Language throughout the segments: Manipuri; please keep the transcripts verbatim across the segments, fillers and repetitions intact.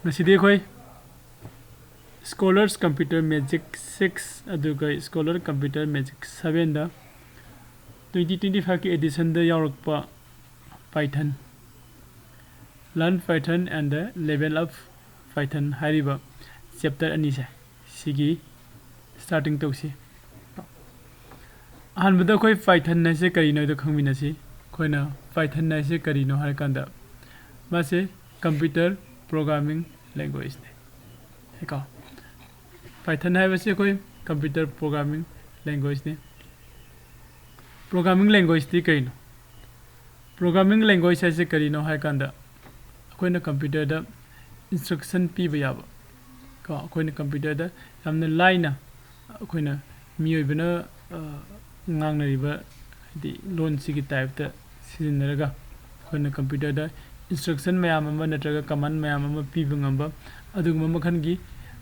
ꯉꯁꯤꯗꯤ ꯑꯩꯈꯣꯏ Scholars Computer Magic six ꯑꯗꯨꯒ Scholar Computer Magic sevenꯗ twenty twenty fiveꯀꯤ editionꯗ ꯌꯥꯎꯔꯛꯄ Python, Learn Python and the Level Up Python ꯍꯥꯏꯔꯤꯕ chapter ꯑꯅꯤꯁꯦ ꯁꯤꯒꯤ starting ꯇꯧꯁꯤ꯫ ꯑꯍꯥꯟꯕꯗ ꯑꯩꯈꯣꯏ Python ꯍꯥꯏꯁꯦ ꯀꯔꯤꯅꯣ ꯍꯥꯏꯗꯣ ꯈꯪꯃꯤꯟꯅꯁꯤ꯫ ꯑꯩꯈꯣꯏꯅ Python ꯍꯥꯏꯁꯦ ꯀꯔꯤꯅꯣ ꯍꯥꯏꯔꯀꯥꯟꯗ ꯃꯥꯁꯦ computer programming languageꯅꯤ꯫ ꯀꯣ, Python ꯍꯥꯏꯕꯁꯤ ꯑꯩꯈꯣꯏ computer programming languageꯅꯤ꯫ Programming languageꯇꯤ ꯀꯩꯅꯣ? Programming language ꯍꯥꯏꯁꯦ ꯀꯔꯤꯅꯣ ꯍꯥꯏ ꯀꯥꯟꯗ ꯑꯩꯈꯣꯏꯅ computerꯗ instruction ꯄꯤꯕ ꯌꯥꯕ, ꯀꯣ, ꯑꯩꯈꯣꯏꯅ computerꯗ ꯌꯥꯝꯅ ꯂꯥꯏꯅ ꯑꯩꯈꯣꯏꯅ ꯃꯤꯑꯣꯏꯕꯅ, ꯑ, ꯉꯥꯡꯅꯔꯤꯕ ꯍꯥꯏꯗꯤ ꯂꯣꯟꯁꯤꯒꯤ typeꯇ ꯁꯤꯖꯤꯟꯅꯔꯒ ꯑꯩꯈꯣꯏꯅ computerꯗ instruction ꯃꯌꯥꯝ ꯑꯃ ꯅꯠꯇ꯭ꯔꯒ command ꯃꯌꯥꯝ ꯑꯃ ꯄꯤꯕ ꯉꯝꯕ ꯑꯗꯨꯒꯨꯝꯕ ꯃꯈꯜꯒꯤ,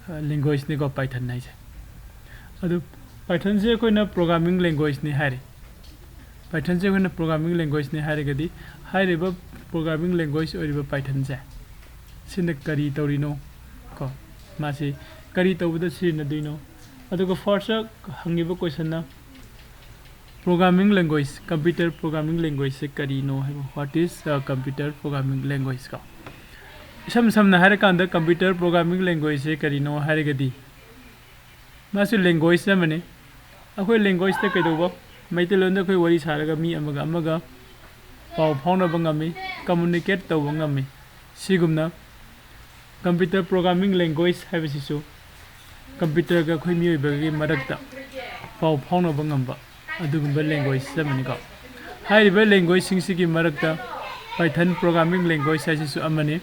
ꯑ, languageꯅꯤꯀꯣ Python ꯍꯥꯏꯁꯦ꯫ ꯑꯗꯨ Pythonꯁꯦ ꯑꯩꯈꯣꯏꯅ programming languageꯅꯤ ꯍꯥꯏꯔꯦ꯫ Pythonꯁꯦ ꯑꯩꯈꯣꯏꯅ programming languageꯅꯤ ꯍꯥꯏꯔꯒꯗꯤ ꯍꯥꯏꯔꯤꯕ programming language ꯑꯣꯏꯔꯤꯕ Pythonꯁꯦ ꯁꯤꯅ ꯀꯔꯤ ꯇꯧꯔꯤꯅꯣ, ꯀꯣ, ꯃꯥꯁꯤ ꯀꯔꯤ ꯇꯧꯕꯗ ꯁꯤꯖꯤꯟꯅꯗꯣꯏꯅꯣ? ꯑꯗꯨꯒ first ꯍꯪꯉꯤꯕ questionꯅ programming language, computer programming languageꯁꯦ ꯀꯔꯤꯅꯣ ꯍꯥꯏꯕ, what is a computer programming language ꯀꯣ? ꯏꯁꯝ ꯁꯝꯅ ꯍꯥꯏꯔꯀꯥꯟꯗ computer programming languageꯁꯦ ꯀꯔꯤꯅꯣ ꯍꯥꯏꯔꯒꯗꯤ ꯃꯥꯁꯨ language ꯑꯃꯅꯤ꯫ ꯑꯩꯈꯣꯏ languageꯇ ꯀꯩꯗꯧꯕ, ꯃꯩꯇꯩꯂꯣꯟꯗ ꯑꯩꯈꯣꯏ ꯋꯥꯔꯤ ꯁꯥꯔꯒ ꯃꯤ ꯑꯃꯒ ꯑꯃꯒ ꯄꯥꯎ ꯐꯥꯎꯅꯕ ꯉꯝꯃꯤ, communicate ꯇꯧꯕ ꯉꯝꯃꯤ꯫ ꯁꯤꯒꯨꯝꯅ computer programming language ꯍꯥꯏꯕꯁꯤꯁꯨ computerꯒ ꯑꯩꯈꯣꯏ ꯃꯤꯑꯣꯏꯕꯒꯤ ꯃꯔꯛꯇ ꯄꯥꯎ ꯐꯥꯎꯅꯕ ꯉꯝꯕ ꯑꯗꯨꯒꯨꯝꯕ language ꯑꯃꯅꯤꯀꯣ꯫ ꯍꯥꯏꯔꯤꯕ languageꯁꯤꯡꯁꯤꯒꯤ ꯃꯔꯛꯇ Python programming language ꯍꯥꯏꯁꯤꯁꯨ ꯑꯃꯅꯤ꯫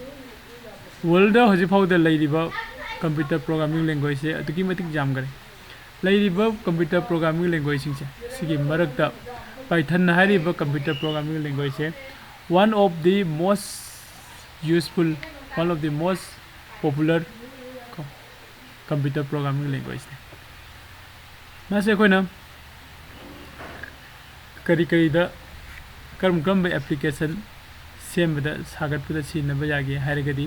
Worldꯗ ꯍꯧꯖꯤꯛ ꯐꯥꯎꯗ ꯂꯩꯔꯤꯕ computer programming languageꯁꯦ ꯑꯗꯨꯛꯀꯤ ꯃꯇꯤꯛ ꯌꯥꯝꯈꯔꯦ꯫ ꯂꯩꯔꯤꯕ computer programming languageꯁꯤꯡꯁꯦ ꯁꯤꯒꯤ ꯃꯔꯛꯇ Python ꯍꯥꯏꯔꯤꯕ computer programming languageꯁꯦ one of the most useful, one of the most popular computer programming languageꯅꯤ꯫ ꯃꯥꯁꯦ ꯑꯩꯈꯣꯏꯅ ꯀꯔꯤ ꯀꯔꯤꯗ, ꯀꯔꯝ ꯀꯔꯝꯕ application ꯁꯦꯝꯕꯗ, ꯁꯥꯒꯠꯄꯗ ꯁꯤꯖꯤꯟꯅꯕ ꯌꯥꯒꯦ ꯍꯥꯏꯔꯒꯗꯤ,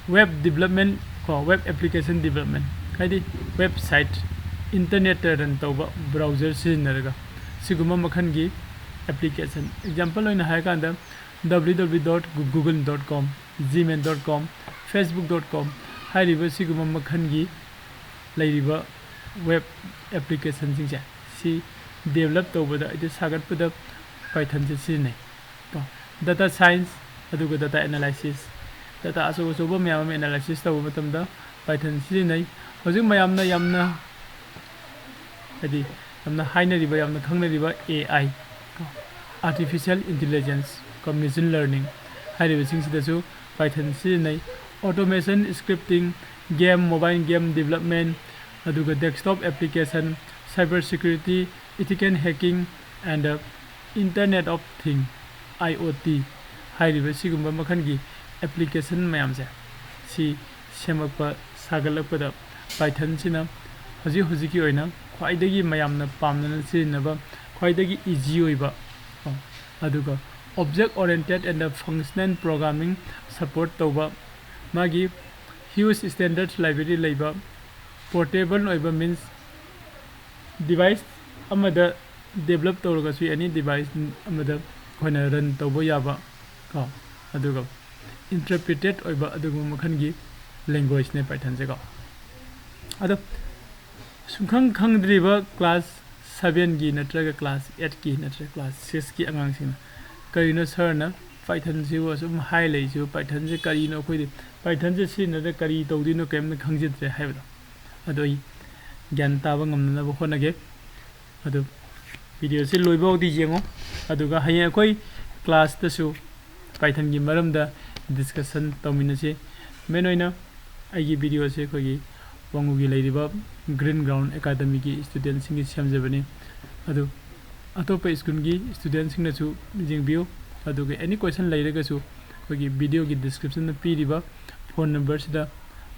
Web development ꯀꯣ, web application development ꯍꯥꯏꯗꯤ website, internet ꯇ run ꯇꯧꯕ browser ꯁꯤꯖꯤꯟꯅꯔꯒ ꯁꯤꯒꯨꯝꯕ ꯃꯈꯜꯒꯤ application, example ꯑꯣꯏꯅ ꯍꯥꯏꯔꯀꯥꯟꯗ W W W dot google dot com, gmail dot com, facebook dot com ꯍꯥꯏꯔꯤꯕ ꯁꯤꯒꯨꯝꯕ ꯃꯈꯜꯒꯤ ꯂꯩꯔꯤꯕ web application ꯁꯤꯡꯁꯦ ꯁꯤ develop ꯇꯧꯕꯗ ꯍꯥꯏꯗꯤ ꯁꯥꯒꯠꯄꯗ Python ꯁꯦ ꯁꯤꯖꯤꯟꯅꯩ꯫ ꯀꯣ, data science ꯑꯗꯨꯒ data analysis, data ꯑꯆꯧ ꯑꯆꯧꯕ ꯃꯌꯥꯝ ꯑꯃ analysis ꯇꯧꯕ ꯃꯇꯝꯗ Python ꯁꯤꯖꯤꯟꯅꯩ꯫ ꯍꯧꯖꯤꯛ ꯃꯌꯥꯝꯅ ꯌꯥꯝꯅ ꯍꯥꯏꯗꯤ ꯌꯥꯝꯅ ꯍꯥꯏꯅꯔꯤꯕ, ꯌꯥꯝꯅ ꯈꯪꯅꯔꯤꯕ A I ꯀꯣ, artificial intelligence ꯀꯣ, machine learning ꯍꯥꯏꯔꯤꯕꯁꯤꯡꯁꯤꯗꯁꯨ Python ꯁꯤꯖꯤꯟꯅꯩ꯫ Automation, scripting, game, mobile game development, ꯑꯗꯨꯒ desktop application, cyber security, ethical hacking and internet of thing, I O T ꯍꯥꯏꯔꯤꯕ ꯁꯤꯒꯨꯝꯕ ꯃꯈꯜꯒꯤ application ꯃꯌꯥꯝꯁꯦ ꯁꯤ ꯁꯦꯝꯃꯛꯄ ꯁꯥꯒꯠꯂꯛꯄꯗ Python ꯁꯤꯅ ꯍꯧꯖꯤꯛ ꯍꯧꯖꯤꯛꯀꯤ ꯑꯣꯏꯅ ꯈ꯭ꯋꯥꯏꯗꯒꯤ ꯃꯌꯥꯝꯅ ꯄꯥꯝꯅꯅ ꯁꯤꯖꯤꯟꯅꯕ ꯈ꯭ꯋꯥꯏꯗꯒꯤ easy ꯑꯣꯏꯕ ꯀꯣ, ꯑꯗꯨꯒ object oriented and functional programming support ꯇꯧꯕ, ꯃꯥꯒꯤ huge standard library ꯂꯩꯕ, portable ꯑꯣꯏꯕ means device ꯑꯃꯗ develop ꯇꯧꯔꯒꯁꯨ any device ꯑꯃꯗ ꯑꯩꯈꯣꯏꯅ run ꯇꯧꯕ ꯌꯥꯕ ꯀꯣ, ꯑꯗꯨꯒ interpreted ꯑꯣꯏꯕ ꯑꯗꯨꯒꯨꯝꯕ ꯃꯈꯜꯒꯤ language ꯅꯦ Python ꯁꯦ ꯀꯣ꯫ ꯑꯗꯣ ꯁꯨꯡꯈꯪ ꯈꯪꯗ꯭ꯔꯤꯕ class seven ꯒꯤ ꯅꯠꯇ꯭ꯔꯒ class eight ꯀꯤ ꯅꯠꯇ꯭ꯔꯒ class six ꯀꯤ ꯑꯉꯥꯡꯁꯤꯡꯅ "ꯀꯔꯤꯅꯣ sir ꯅ Python ꯁꯤꯕꯨ ꯑꯁꯨꯝ ꯍꯥꯏ ꯂꯩꯁꯤꯕꯨ? Python ꯁꯦ ꯀꯔꯤꯅꯣ? ꯑꯩꯈꯣꯏꯗꯤ Python ꯁꯦ ꯁꯤꯖꯤꯟꯅꯗ꯭ꯔꯦ, ꯀꯔꯤ ꯇꯧꯗꯣꯏꯅꯣ ꯀꯩꯝꯇ ꯈꯪꯖꯗ꯭ꯔꯦ" ꯍꯥꯏꯕꯗꯣ꯫ ꯑꯗꯣ ꯑꯩ ꯒ꯭ꯌꯥꯟ ꯇꯥꯕ ꯉꯝꯅꯅꯕ ꯍꯣꯠꯅꯒꯦ꯫ ꯑꯗꯨ video ꯁꯤ ꯂꯣꯏꯕ ꯐꯥꯎꯗꯤ ꯌꯦꯡꯉꯣ, ꯑꯗꯨꯒ ꯍꯌꯦꯡ ꯑꯩꯈꯣꯏ class ꯇꯁꯨ Python ꯒꯤ ꯃꯔꯝꯗ discussion ꯇꯧꯃꯤꯟꯅꯁꯤ꯫ Main ꯑꯣꯏꯅ ꯑꯩꯒꯤ video ꯁꯦ ꯑꯩꯈꯣꯏꯒꯤ ꯋꯥꯡꯉꯨꯒꯤ ꯂꯩꯔꯤꯕ Green Ground Academy ꯒꯤ student ꯁꯤꯡꯒꯤ ꯁꯦꯝꯖꯕꯅꯤ꯫ ꯑꯗꯨ ꯑꯇꯣꯞꯄ school ꯒꯤ student ꯁꯤꯡꯅꯁꯨ ꯌꯦꯡꯕꯤꯌꯨ, ꯑꯗꯨꯒ any question ꯂꯩꯔꯒꯁꯨ ꯑꯩꯈꯣꯏꯒꯤ video ꯒꯤ description ꯗ ꯄꯤꯔꯤꯕ phone number ꯁꯤꯗ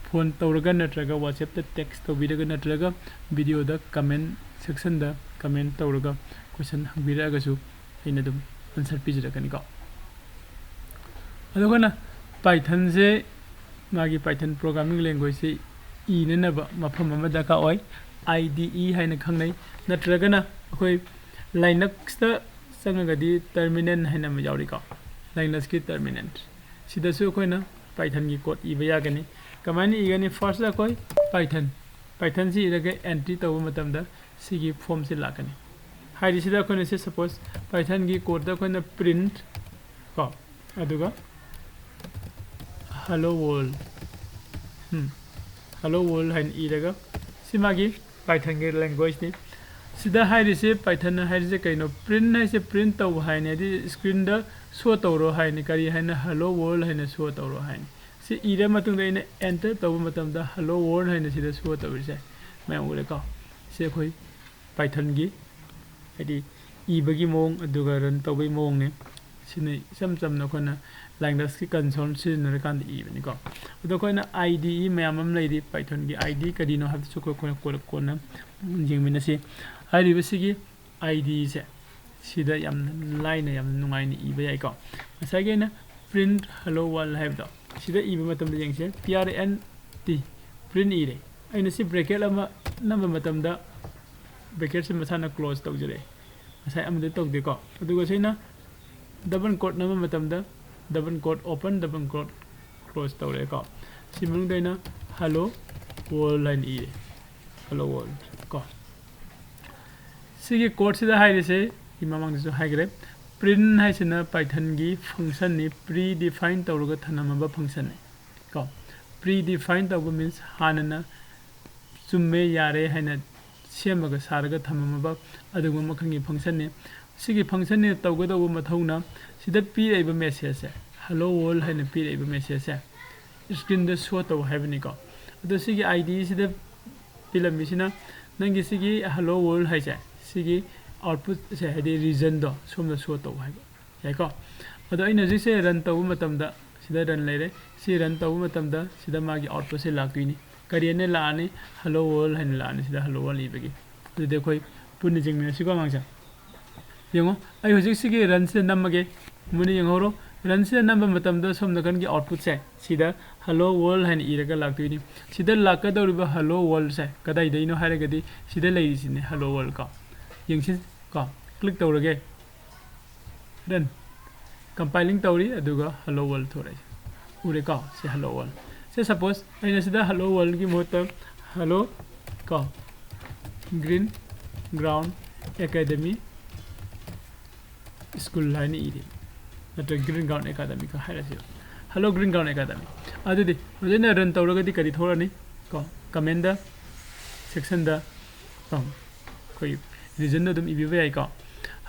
phone ꯇꯧꯔꯒ ꯅꯠꯇ꯭ꯔꯒ WhatsApp ꯇ text ꯇꯧꯕꯤꯔꯒ ꯅꯠꯇ꯭ꯔꯒ video ꯗ comment section ꯗ comment ꯇꯧꯔꯒ question ꯍꯪꯕꯤꯔꯛꯑꯒꯁꯨ ꯑꯩꯅ ꯑꯗꯨꯝ answer ꯄꯤꯖꯔꯛꯀꯅꯤꯀꯣ꯫ ꯑꯗꯣ ꯑꯩꯈꯣꯏꯅ Python ꯁꯦ ꯃꯥꯒꯤ Python programming languageꯁꯤ ꯏꯅꯅꯕ ꯃꯐꯝ ꯑꯃ ꯗꯔꯀꯥꯔ ꯑꯣꯏ꯫ I D E ꯍꯥꯏꯅ ꯈꯪꯅꯩ꯫ ꯅꯠꯇ꯭ꯔꯒꯅ ꯑꯩꯈꯣꯏ Linuxꯇ ꯆꯪꯉꯒꯗꯤ terminal ꯍꯥꯏꯅ ꯑꯃ ꯌꯥꯎꯔꯤꯀꯣ, Linuxꯀꯤ terminal꯫ ꯁꯤꯗꯁꯨ ꯑꯩꯈꯣꯏꯅ Pythonꯒꯤ code ꯏꯕ ꯌꯥꯒꯅꯤ꯫ ꯀꯃꯥꯏꯅ ꯏꯒꯅꯤ? Firstꯇ ꯑꯩꯈꯣꯏ Python, Pythonꯁꯤ ꯏꯔꯒ entry ꯇꯧꯕ ꯃꯇꯝꯗ ꯁꯤꯒꯤ formꯁꯤ ꯂꯥꯛꯀꯅꯤ꯫ ꯍꯥꯏꯔꯤꯁꯤꯗ ꯑꯩꯈꯣꯏꯅ ꯁꯤ suppose Pythonꯒꯤ codeꯇ ꯑꯩꯈꯣꯏꯅ print ꯀꯣ, ꯑꯗꯨꯒ hello world, ꯎꯝ, hello world ꯍꯥꯏꯅ ꯏꯔꯒ, ꯁꯤ ꯃꯥꯒꯤ Pythonꯒꯤ languageꯅꯤ꯫ ꯁꯤꯗ ꯍꯥꯏꯔꯤꯁꯦ, Pythonꯅ ꯍꯥꯏꯔꯤꯁꯦ ꯀꯩꯅꯣ? Print ꯍꯥꯏꯁꯦ print ꯇꯧꯕ ꯍꯥꯏꯅꯤ, ꯍꯥꯏꯗꯤ screenꯗ show ꯇꯧꯔꯣ ꯍꯥꯏꯅꯤ꯫ ꯀꯔꯤ ꯍꯥꯏꯅ? Hello world ꯍꯥꯏꯅ show ꯇꯧꯔꯣ ꯍꯥꯏꯅꯤ꯫ ꯁꯤ ꯏꯔ ꯃꯇꯨꯡꯗ ꯑꯩꯅ enter ꯇꯧꯕ ꯃꯇꯝꯗ hello world ꯍꯥꯏꯅ ꯁꯤꯗ show ꯇꯧꯔꯤꯁꯦ ꯃꯌꯥꯝ ꯎꯔꯦꯀꯣ꯫ ꯁꯤ ꯑꯩꯈꯣꯏ Pythonꯒꯤ ꯍꯥꯏꯗꯤ ꯏꯕꯒꯤ ꯃꯑꯣꯡ ꯑꯗꯨꯒ run ꯇꯧꯕꯒꯤ ꯃꯑꯣꯡꯅꯤ꯫ ꯁꯤꯅ ꯏꯆꯝ ꯆꯝꯅ ꯑꯩꯈꯣꯏꯅ Linuxꯀꯤ console ꯁꯤꯖꯤꯟꯅꯔꯀꯥꯟꯗ ꯏꯕꯅꯤꯀꯣ꯫ ꯑꯗꯣ ꯑꯩꯈꯣꯏꯅ I D E ꯃꯌꯥꯝ ꯑꯃ ꯂꯩꯔꯤ꯫ Pythonꯒꯤ I D E ꯀꯔꯤꯅꯣ ꯍꯥꯏꯕꯗꯨꯁꯨ ꯑꯩꯈꯣꯏ ꯀꯣꯟꯅ, ꯀꯣꯟꯅ ꯌꯦꯡꯃꯤꯟꯅꯁꯤ꯫ ꯍꯥꯏꯔꯤꯕꯁꯤꯒꯤ I D Eꯁꯦ ꯁꯤꯗ ꯌꯥꯝꯅ ꯂꯥꯏꯅ, ꯌꯥꯝꯅ ꯅꯨꯡꯉꯥꯏꯅ ꯏꯕ ꯌꯥꯏꯀꯣ꯫ ꯉꯁꯥꯏꯒꯤ ꯑꯩꯅ print hello world ꯍꯥꯏꯕꯗꯣ, ꯁꯤꯗ ꯏꯕ ꯃꯇꯝꯗ ꯌꯦꯡꯁꯦ, P R I N T, print ꯏꯔꯦ꯫ ꯑꯩꯅ ꯁꯤ bracket ꯑꯃ ꯅꯝꯕ ꯃꯇꯝꯗ bracketꯁꯦ ꯃꯁꯥꯅ close ꯇꯧꯖꯔꯛꯑꯦ꯫ ꯉꯁꯥꯏ ꯑꯃꯗ ꯇꯧꯗꯦꯀꯣ꯫ ꯑꯗꯨꯒ ꯁꯤꯅ double quote ꯅꯝꯕ ꯃꯇꯝꯗ double quote open, double quote close ꯇꯧꯔꯦꯀꯣ꯫ ꯁꯤ ꯃꯅꯨꯡꯗ ꯑꯩꯅ hello world ꯍꯥꯏꯅ ꯏꯔꯦ, hello world ꯀꯣ꯫ ꯁꯤꯒꯤ codeꯁꯤꯗ ꯍꯥꯏꯔꯤꯁꯦ ꯑꯩ ꯃꯃꯥꯡꯗꯁꯨ ꯍꯥꯏꯈ꯭ꯔꯦ, print ꯍꯥꯏꯁꯤꯅ Pythonꯒꯤ functionꯅꯤ, pre-define ꯇꯧꯔꯒ ꯊꯝꯂꯝꯃꯕ functionꯅꯤ ꯀꯣ꯫ Pre-define ꯇꯧꯕ means ꯍꯥꯟꯅꯅ ꯆꯨꯝꯃꯦ, ꯌꯥꯔꯦ ꯍꯥꯏꯅ ꯁꯦꯝꯃꯒ ꯁꯥꯔꯒ ꯊꯝꯂꯝꯃꯕ ꯑꯗꯨꯒꯨꯝꯕ ꯃꯈꯜꯒꯤ functionꯅꯤ꯫ ꯁꯤꯒꯤ functionꯅ ꯇꯧꯒꯗꯧꯕ ꯃꯊꯧꯅ ꯁꯤꯗ ꯄꯤꯔꯛꯏꯕ messageꯁꯦ, hello world ꯍꯥꯏꯅ ꯄꯤꯔꯛꯏꯕ messageꯁꯦ screenꯗ show ꯇꯧ ꯍꯥꯏꯕꯅꯤꯀꯣ꯫ ꯑꯗꯣ ꯁꯤꯒꯤ I D Eꯁꯤꯗ ꯄꯤꯔꯝꯃꯤꯁꯤꯅ ꯅꯪꯒꯤ ꯁꯤꯒꯤ hello world ꯍꯥꯏꯁꯦ, ꯁꯤꯒꯤ outputꯁꯦ, ꯍꯥꯏꯗꯤ regionꯗꯣ ꯁꯣꯝꯗ show ꯇꯧ ꯍꯥꯏꯕ ꯌꯥꯏꯀꯣ꯫ ꯑꯗꯣ ꯑꯩꯅ ꯍꯧꯖꯤꯛꯁꯦ run ꯇꯧꯕ ꯃꯇꯝꯗ, ꯁꯤꯗ run ꯂꯩꯔꯦ, ꯁꯤ run ꯇꯧꯕ ꯃꯇꯝꯗ ꯁꯤꯗ ꯃꯥꯒꯤ outputꯁꯦ ꯂꯥꯛꯇꯣꯏꯅꯤ꯫ ꯀꯔꯤ ꯍꯥꯏꯅ ꯂꯥꯛꯑꯅꯤ? Hello world ꯍꯥꯏꯅ ꯂꯥꯛꯑꯅꯤ, ꯁꯤꯗ hello world ꯏꯕꯒꯤ꯫ ꯑꯗꯨꯗꯤ ꯑꯩꯈꯣꯏ ꯄꯨꯟꯅ ꯌꯦꯡꯃꯤꯟꯅꯁꯤꯀꯣ ꯑꯉꯥꯡꯁꯦ꯫ ꯌꯦꯡꯉꯣ, ꯑꯩ ꯍꯧꯖꯤꯛ ꯁꯤꯒꯤ runꯁꯤꯗ ꯅꯝꯃꯒꯦ꯫ ꯃꯨꯟꯅ ꯌꯦꯡꯍꯧꯔꯣ꯫ Runꯁꯤꯗ ꯅꯝꯕ ꯃꯇꯝꯗ ꯁꯣꯝ ꯅꯥꯀꯟꯒꯤ outputꯁꯦ ꯁꯤꯗ hello world ꯍꯥꯏꯅ ꯏꯔꯒ ꯂꯥꯛꯇꯣꯏꯅꯤ꯫ ꯁꯤꯗ ꯂꯥꯛꯀꯗꯧꯔꯤꯕ hello worldꯁꯦ ꯀꯗꯥꯏꯗꯩꯅꯣ ꯍꯥꯏꯔꯒꯗꯤ ꯁꯤꯗ ꯂꯩꯔꯤꯁꯤꯅꯦ hello world ꯀꯣ꯫ ꯌꯦꯡꯁꯤ ꯀꯣ, click ꯇꯧꯔꯒꯦ꯫ Run꯫ Compiling ꯇꯧꯔꯤ, ꯑꯗꯨꯒ hello world ꯊꯣꯔꯛꯏ꯫ ꯎꯔꯦꯀꯣ? ꯁꯤ hello world꯫ ꯁꯤ suppose ꯑꯩꯅ ꯁꯤꯗ hello worldꯒꯤ ꯃꯍꯨꯠꯇ hello ꯀꯣ, Green Ground Academy School ꯍꯥꯏꯅ ꯏꯔꯤ, ꯅꯠꯇ꯭ꯔꯒ Green Ground Academy ꯈꯛ ꯍꯥꯏꯔꯁꯤ꯫ Hello Green Ground Academy꯫ ꯑꯗꯨꯗꯤ ꯍꯧꯖꯤꯛ ꯑꯩꯅ run ꯇꯧꯔꯒꯗꯤ ꯀꯔꯤ ꯊꯣꯛꯂꯛꯑꯅꯤ? ꯀꯣ, commentꯗ, sectionꯗ ꯀꯣ, ꯑꯩꯈꯣꯏ regionꯗ ꯑꯗꯨꯝ ꯏꯕꯤꯕ ꯌꯥꯏꯀꯣ꯫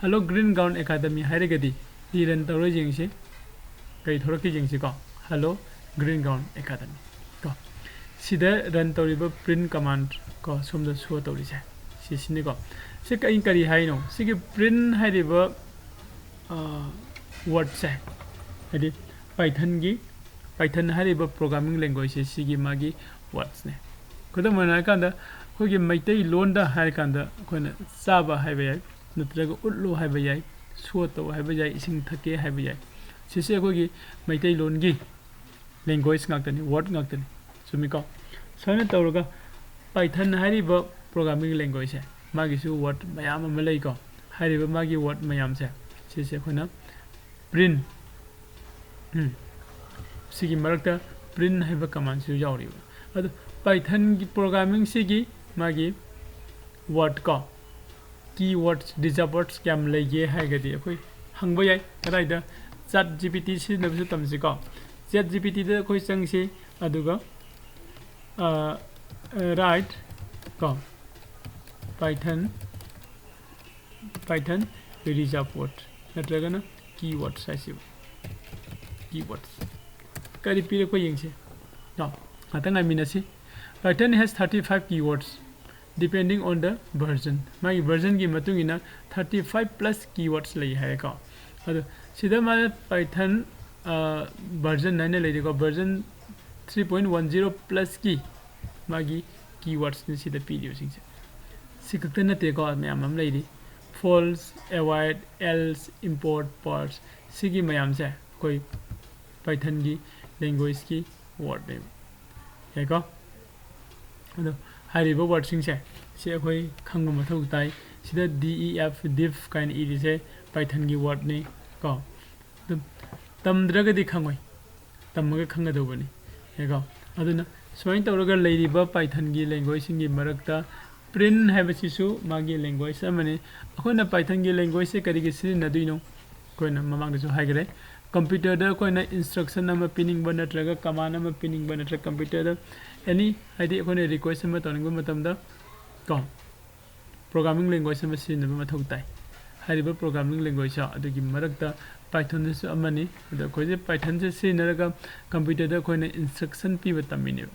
Hello Green Ground Academy ꯍꯥꯏꯔꯒꯗꯤ ꯁꯤ run ꯇꯧꯔ ꯌꯦꯡꯁꯤ, ꯀꯔꯤ ꯊꯣꯛꯂꯛꯀꯦ ꯌꯦꯡꯁꯤꯀꯣ꯫ Hello Green Ground Academy ꯀꯣ꯫ ꯁꯤꯗ run ꯇꯧꯔꯤꯕ print command ꯀꯣ, ꯁꯣꯝꯗ show ꯇꯧꯔꯤꯁꯦ ꯁꯤꯁꯤꯅꯤꯀꯣ꯫ ꯁꯤ ꯀꯔꯤ, ꯀꯔꯤ ꯍꯥꯏꯅꯣ? ꯁꯤꯒꯤ print ꯍꯥꯏꯔꯤꯕ, ꯑ, wordꯁꯦ, ꯍꯥꯏꯗꯤ Pythonꯒꯤ, Python ꯍꯥꯏꯔꯤꯕ programming languageꯁꯦ ꯁꯤꯒꯤ ꯃꯥꯒꯤ wordsꯅꯦ꯫ ꯈꯨꯗꯝ ꯑꯣꯏꯅ ꯍꯥꯏꯔꯀꯥꯟꯗ ꯑꯩꯈꯣꯏꯒꯤ ꯃꯩꯇꯩꯂꯣꯟꯗ ꯍꯥꯏꯔꯀꯥꯟꯗ ꯑꯩꯈꯣꯏꯅ ꯆꯥꯕ ꯍꯥꯏꯕ ꯌꯥꯏ, ꯅꯠꯇ꯭ꯔꯒ ꯎꯠꯂꯨ ꯍꯥꯏꯕ ꯌꯥꯏ, show ꯇꯧ ꯍꯥꯏꯕ ꯌꯥꯏ, ꯏꯁꯤꯡ ꯊꯛꯀꯦ ꯍꯥꯏꯕ ꯌꯥꯏ꯫ ꯁꯤꯁꯦ ꯑꯩꯈꯣꯏꯒꯤ ꯃꯩꯇꯩꯂꯣꯟꯒꯤ language ꯉꯥꯛꯇꯅꯤ, word ꯉꯥꯛꯇꯅꯤ꯫ ꯆꯨꯝꯃꯤꯀꯣ? ꯁꯨꯃꯥꯏꯅ ꯇꯧꯔꯒ Python ꯍꯥꯏꯔꯤꯕ programming languageꯁꯦ ꯃꯥꯒꯤꯁꯨ word ꯃꯌꯥꯝ ꯑꯃ ꯂꯩꯀꯣ꯫ ꯍꯥꯏꯔꯤꯕ ꯃꯥꯒꯤ word ꯃꯌꯥꯝꯁꯦ ꯁꯤꯁꯦ ꯑꯩꯈꯣꯏꯅ print, ꯎꯝ, ꯁꯤꯒꯤ ꯃꯔꯛꯇ print ꯍꯥꯏꯕ commandꯁꯨ ꯌꯥꯎꯔꯤꯕ꯫ ꯑꯗꯣ Pythonꯒꯤ programmingꯁꯤꯒꯤ ꯃꯥꯒꯤ word ꯀꯣ, keywords, reserve words ꯀꯌꯥꯝ ꯂꯩꯒꯦ ꯍꯥꯏꯔꯒꯗꯤ ꯑꯩꯈꯣꯏ ꯍꯪꯕ ꯌꯥꯏ꯫ ꯀꯗꯥꯏꯗ? ChatGPT ꯁꯤꯖꯤꯟꯅꯕꯁꯨ ꯇꯝꯁꯤꯀꯣ꯫ ChatGPTꯗ ꯑꯩꯈꯣꯏ ꯆꯪꯁꯤ, ꯑꯗꯨꯒ, ꯑ, write ꯀꯣ, Python, Python reserve word ꯅꯠꯇ꯭ꯔꯒꯅ keywords ꯍꯥꯏꯁꯤꯕ, keywords ꯀꯔꯤ ꯄꯤꯔꯛꯄ ꯌꯦꯡꯁꯤ꯫ ꯀꯣ, ꯉꯥꯛꯇꯪ ꯉꯥꯏꯃꯤꯟꯅꯁꯤ꯫ Python has thirty five keywords depending on the version꯫ ꯃꯥꯒꯤ versionꯒꯤ ꯃꯇꯨꯡ ꯏꯟꯅ thirty five plus keywords ꯂꯩ ꯍꯥꯏꯌꯦꯀꯣ꯫ ꯑꯗꯣ ꯁꯤꯗ ꯃꯥꯅ Python, ꯑ, version ꯍꯥꯏꯅ ꯂꯩꯔꯤꯀꯣ, version three point one zero plusꯀꯤ ꯃꯥꯒꯤ keywordsꯅꯤ ꯁꯤꯗ ꯄꯤꯔꯤꯕꯁꯤꯡꯁꯦ꯫ ꯁꯤ ꯈꯛꯇ ꯅꯠꯇꯦꯀꯣ, ꯃꯌꯥꯝ ꯑꯃ ꯂꯩꯔꯤ꯫ False, avoid, else, import, parse, ꯁꯤꯒꯤ ꯃꯌꯥꯝꯁꯦ ꯑꯩꯈꯣꯏ Pythonꯒꯤ languageꯀꯤ wordꯅꯦꯕ꯫ ꯌꯥꯏꯀꯣ? ꯑꯗꯣ ꯍꯥꯏꯔꯤꯕ wordꯁꯤꯡꯁꯦ ꯁꯤ ꯑꯩꯈꯣꯏ ꯈꯪꯕ ꯃꯊꯧ ꯇꯥꯏ꯫ ꯁꯤꯗ D E F, diff ꯀꯥꯏꯅ ꯏꯔꯤꯁꯦ Pythonꯒꯤ wordꯅꯤ ꯀꯣ꯫ ꯑꯗꯨꯝ ꯇꯝꯗ꯭ꯔꯒꯗꯤ ꯈꯪꯉꯣꯏ, ꯇꯝꯃꯒ ꯈꯪꯒꯗꯧꯕꯅꯤ꯫ ꯌꯥꯏꯀꯣ? ꯑꯗꯨꯅ ꯁꯨꯃꯥꯏꯅ ꯇꯧꯔꯒ ꯂꯩꯔꯤꯕ Pythonꯒꯤ languageꯁꯤꯡꯒꯤ ꯃꯔꯛꯇ print ꯍꯥꯏꯕꯁꯤꯁꯨ ꯃꯥꯒꯤ language ꯑꯃꯅꯤ꯫ ꯑꯩꯈꯣꯏꯅ Pythonꯒꯤ languageꯁꯦ ꯀꯔꯤꯒꯤ ꯁꯤꯖꯤꯟꯅꯗꯣꯏꯅꯣ? ꯑꯩꯈꯣꯏꯅ ꯃꯃꯥꯡꯗꯁꯨ ꯍꯥꯏꯈ꯭ꯔꯦ, computerꯗ ꯑꯩꯈꯣꯏꯅ instruction ꯑꯃ ꯄꯤꯅꯤꯡꯕ ꯅꯠꯇ꯭ꯔꯒ command ꯑꯃ ꯄꯤꯅꯤꯡꯕ ꯅꯠꯇ꯭ꯔꯒ computerꯗ any, ꯍꯥꯏꯗꯤ ꯑꯩꯈꯣꯏꯅ request ꯑꯃ ꯇꯧꯅꯤꯡꯕ ꯃꯇꯝꯗ ꯀꯣ, programming language ꯑꯃ ꯁꯤꯖꯤꯟꯅꯕ ꯃꯊꯧ ꯇꯥꯏ꯫ ꯍꯥꯏꯔꯤꯕ programming language ꯑꯗꯨꯒꯤ ꯃꯔꯛꯇ Pythonꯁꯤꯁꯨ ꯑꯃꯅꯤ꯫ ꯑꯗꯣ ꯑꯩꯈꯣꯏꯁꯦ Pythonꯁꯦ ꯁꯤꯖꯤꯟꯅꯔꯒ computerꯗ ꯑꯩꯈꯣꯏꯅ instruction ꯄꯤꯕ ꯇꯝꯃꯤꯅꯦꯕ꯫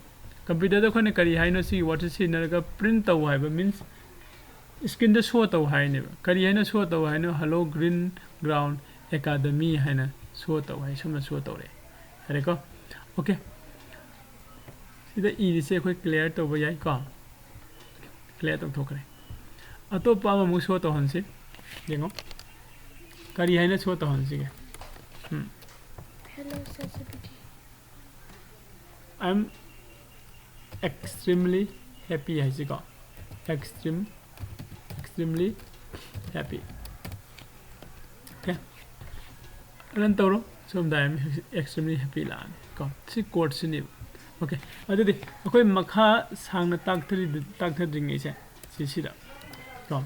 Computerꯗ ꯑꯩꯈꯣꯏꯅ ꯀꯔꯤ ꯍꯥꯏꯅꯣ? ꯁꯤꯒꯤ wordꯁꯦ ꯁꯤꯖꯤꯟꯅꯔꯒ print ꯇꯧ ꯍꯥꯏꯕ means screenꯗ show ꯇꯧ ꯍꯥꯏꯅꯦꯕ꯫ ꯀꯔꯤ ꯍꯥꯏꯅ show ꯇꯧ ꯍꯥꯏꯅꯣ? Hello Green Ground Academy ꯍꯥꯏꯅ show ꯇꯧ ꯍꯥꯏ꯫ ꯁꯨꯝꯅ show ꯇꯧꯔꯛꯑꯦ꯫ ꯌꯥꯔꯦꯀꯣ? Okay꯫ ꯁꯤꯗ ꯏꯔꯤꯁꯦ ꯑꯩꯈꯣꯏ clear ꯇꯧꯕ ꯌꯥꯏꯀꯣ? Clear ꯇꯧꯊꯣꯛꯈ꯭ꯔꯦ꯫ ꯑꯇꯣꯞꯄ ꯑꯃꯃꯨꯛ show ꯇꯧꯍꯟꯁꯤ꯫ ꯌꯦꯡꯉꯣ꯫ ꯀꯔꯤ ꯍꯥꯏꯅ show ꯇꯧꯍꯟꯁꯤꯒꯦ? Um. Hello, ChatGPT. I'm extremely happy ꯍꯥꯏꯁꯤꯀꯣ꯫ Extreme, extremely happy꯫ Okay꯫ Run ꯇꯧꯔꯣ꯫ ꯁꯣꯝꯗ I am extremely happy ꯂꯥꯛꯑꯅꯤ ꯀꯣ꯫ ꯁꯤ codeꯁꯤꯅꯦꯕ꯫ Okay꯫ ꯑꯗꯨꯗꯤ ꯑꯩꯈꯣꯏ ꯃꯈꯥ ꯁꯥꯡꯅ ꯇꯥꯛꯊꯔꯤ-, ꯇꯥꯛꯊꯗ꯭ꯔꯤꯉꯩꯁꯦ ꯁꯤꯁꯤꯗ ꯀꯣ꯫